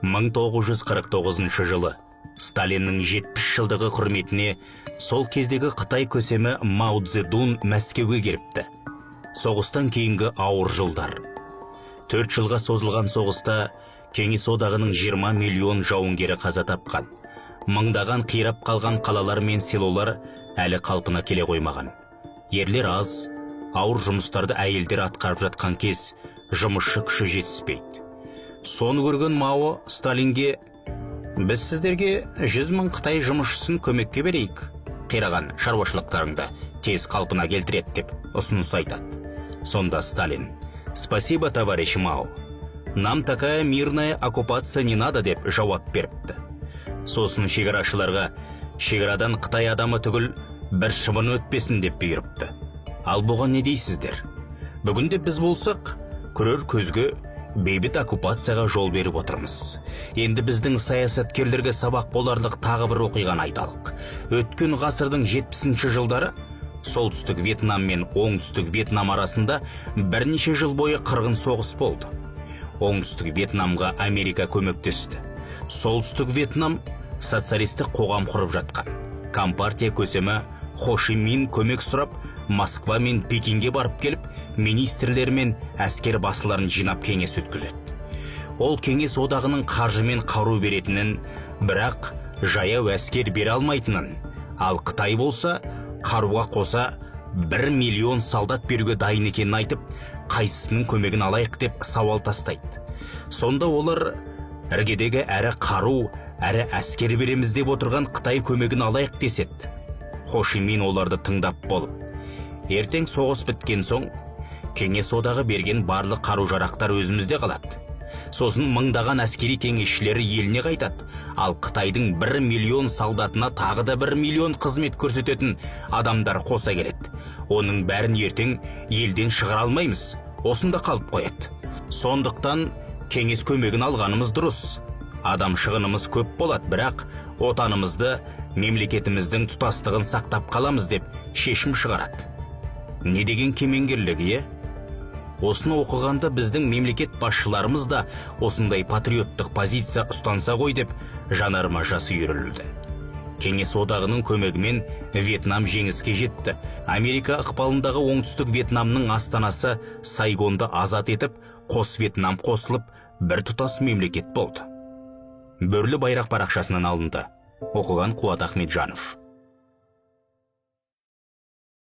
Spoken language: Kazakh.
1949 жылы Сталиннің 70 жылдығы құрметіне сол кездегі Қытай көсемі Мао Цзэдун Мәскеуге келіпті. Соғыстан кейінгі ауыр жылдар. 4 жылға созылған соғыста Кеңес Одағының 20 миллион жауынгері қаза тапқан. Мыңдаған қирап қалған қалалар мен селолар әлі қалпына келе қоймаған. Ерлер аз, ауыр жұмыстарды әйелдер атқарып жатқан кез, жұмысшы күші жетіспейді. Соны көрген Мао Сталинге: «Біз сіздерге 100 000 қытай жұмысшысын көмекке берейік, қираған шаруашылықтарыңды тез қалпына келтіреді», – деп ұсыныс айтады. Сонда Сталин: «Спасибо, товарищ Мао, нам такая мирная оккупация не надо», – деп жауап беріпті. Сосын шекарашыларға шекарадан қытай адамы түгіл, бір шыбын өтпесін деп бұйырыпты. Ал бұған не дейсіздер? Бүгінде біз болсақ, көрер көзге бейбіт оккупацияға жол беріп отырмыз. Енді біздің саясаткерлерге сабақ боларлық тағы бір оқиғаны айталық. Өткен ғасырдың 70-жылдары Солтүстік Вьетнам мен Оңтүстік Вьетнам арасында бірнеше жыл бойы қырғын соғыс болды. Оңтүстік Вьетнамға Америка көмектесті. Солтүстік Вьетнам социалистік қоғам құрып жатқан. Компартия көсемі Хо Ши Мин көмек сұрап Москва мен Пекинге барып келіп, министрлер мен әскер басыларын жинап, кеңес өткізеді. Ол Кеңес Одағының қаржы мен қару беретінін, бірақ жаяу әскер бере алмайтынын, ал Қытай болса, қаруға қоса 1 миллион солдат беруге дайын екенін айтып, қайсысының көмегін алайық деп сауал тастайды. Сонда олар іргедегі әрі қару, әрі әскер береміз деп отырған Қытай көмегін алайық деседі. Хо Ши Мин оларды тыңдап болып: «Ертең соғыс біткен соң Кеңес Одағы берген барлық қару жарақтар өзімізде қалады. Сосын мыңдаған әскери кеңесшілері еліне қайтады. Ал Қытайдың 1 миллион солдатына тағы да 1 миллион қызмет көрсететін адамдар қоса келеді. Оның бәрін ертең елден шығара алмаймыз, осында қалып қояды. Сондықтан кеңес көмегін алғанымыз дұрыс. Адам шығынымыз көп болады, бірақ отанымызды, мемлекетіміздің тұтастығын сақтап қаламыз», – деп шешім шығарады. Не деген кемеңгерлік, иә? Осыны оқығанда біздің мемлекет басшыларымыз да осындай патриоттық позиция ұстанса ғой деп жанарыма жас үйірілді. Кеңес Одағының көмегімен Вьетнам жеңіске жетті. Америка ықпалындағы Оңтүстік Вьетнамның астанасы Сайгонды азат етіп, қос Вьетнам қосылып, бір тұтас мемлекет болды. Бөрлі байрақ парақшасынан алынды. Оқыған Қуат Ахметжанов.